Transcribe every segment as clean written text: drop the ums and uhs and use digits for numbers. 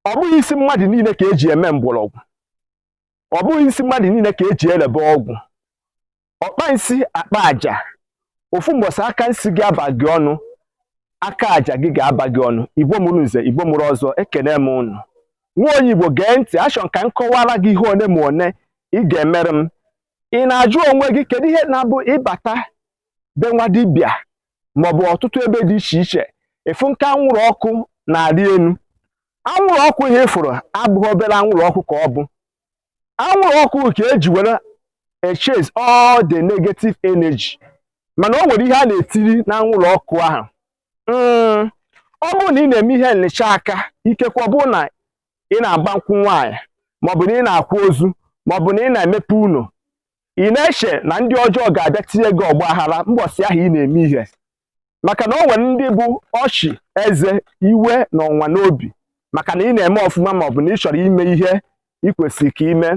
Ọ bụghị isi mmadụ niile ka eji eme mgbọrọgwụ, ọ bụghị isi mmadụ niile ka eji elebe ọgwụ. Ọkpa nsị akpa aja ofu mbọsị, aka nsị gị aba gị ọnụ, aka aja gị ga-aba gị ọnụ. Igbo mụrụ nze, Igbo mụrụ ọzọ, ekene m unu. Nwa onye Igbo, gee ntị, achọ ka m kọwara gị ihe one ma one ị ga-emere m. Ị na-ajụ onwe gị, kedu ihe na-abụ ịbata be nwa dibịa maọbụ ọtụtụ ebe dị iche iche, ịfụ nke anwụrụ ọkụ na-arị elu? Anwụrụ ọkụ ihe ịfụrụ abụghị obere anwụrụ ọkụ ka ọ bụ. Anwụrụ ọkụ ka eji were chase all the negative energy, mana o nwere ihe a na-etiri n'anwụrụ ọkụ ahụ. Ọ bụrụ na ị na-eme ihe nlicha aka, ikekwe ọ bụrụ na ị na-agba nkwụ nwaanyị, maọbụ na ị na-akwa ozu, maọbụ na ị na-emepe ụlọ, ị na-eche na ndị ọjọọ ga-abịa tinye gị ọgba aghara mbọsị ahụ ị na-eme ihe, maka na o nwere ndị bụ ọchị eze iwe na ọnwa n'obi maka na ị na-eme ọfụma, maọbụ na ị chọrọ ime ihe ị kwesịrị ka ime.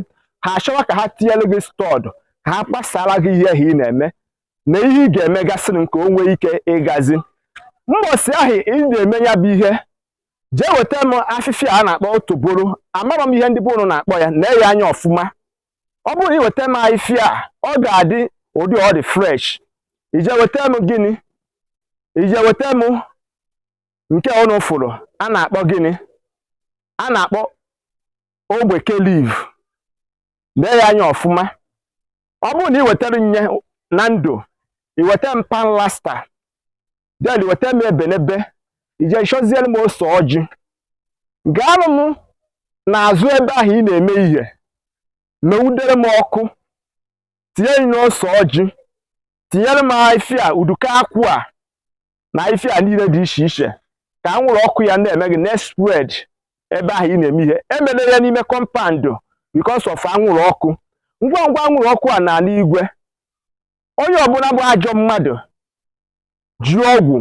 Ha achọwa ka ha tinyere gị stọọdụ, ka ha kpasara gị ihe ahụ ị na-eme na ihe ị ga-emegasịrị nke o nwee ike ịgazi. Mbọsị ahụ ị na-eme ya bụ ihe, jee weta m afịfịa a na-akpọ otoboro. Amarọ m ihe ndị be unu na-akpọ ya. Nee ya anya ọfụma. Ọ bụrụ na ị weta m afịfịa a, ọ ga-adị ụdị ọ dị fresh. Ije weta m gịnị? Ije weta m nke unu fụrụ a na-akpọ gịnị? A na-akpọ ogbeke leaf. Lee ya anya ọfụma. Ọ bụrụ na ị wetara nye na ndụ, ị weta m pan lasta, then weta m ebenebe, ije chọziere m ose ọjị. Gaanụ m n'azụ ebe ahụ ị na-eme ihe, mewudere m ọkụ, tinye m n'ose ọjị, tinyere m afịa uduka akwụ a na afịa niile dị iche iche, ka anwụrụ ọkụ ya na-eme gị na spread ebe ahụ ị na-eme ihe. Emere ya n'ime compound because of anwụrụ ọkụ. Ngwa ngwa anwụrụ ọkụ a n'ala igwe, onye ọbụla bụ ajọ mmadụ ji ọgwụ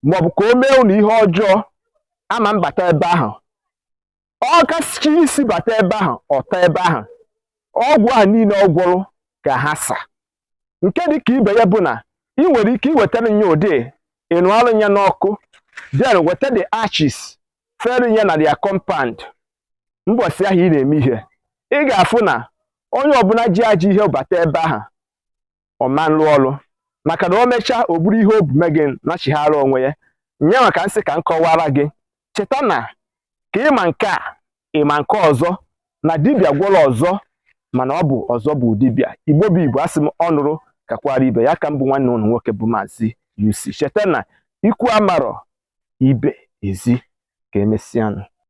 maọbụ ka o mee unu ihe ọjọọ ama mbata ebe ahụ. Ọ kasị isi bata ebe ahụ, ọta ebe ahụ, ọgwụ ahụ niile ọ gwọrọ ka ha sa. Nke dị ka ibe ya bụ na ị nwere ike iwetara ya ụdị ịnụọrụ ya n'ọkụ, then weta the ashes fere ya na their compound. Mbọsị ahụ ị na-eme ihe, ị ga-afụ na onye ọbụla ji ajọ ihe bata ebe ahụ, ọ ma nrụ ọrụ, maka na o mechaa, o buru ihe o bume gị nachighara onwe ya nye. Maka nsị ka m kọwara gị, cheta na ka ịma nke a, ịma nke ọzọ, na dibịa gwọrọ ọzọ, mana ọ bụ ọzọ bụ dibịa. Igbo bụ Igbo, asị m ọ nụrụ kakwara ibe ya. Ka m bụ nwanne ụnụ nwoke bụ Maazị UC. Cheta na ikwu amarọ ibe ezi. Ka emesịanụ.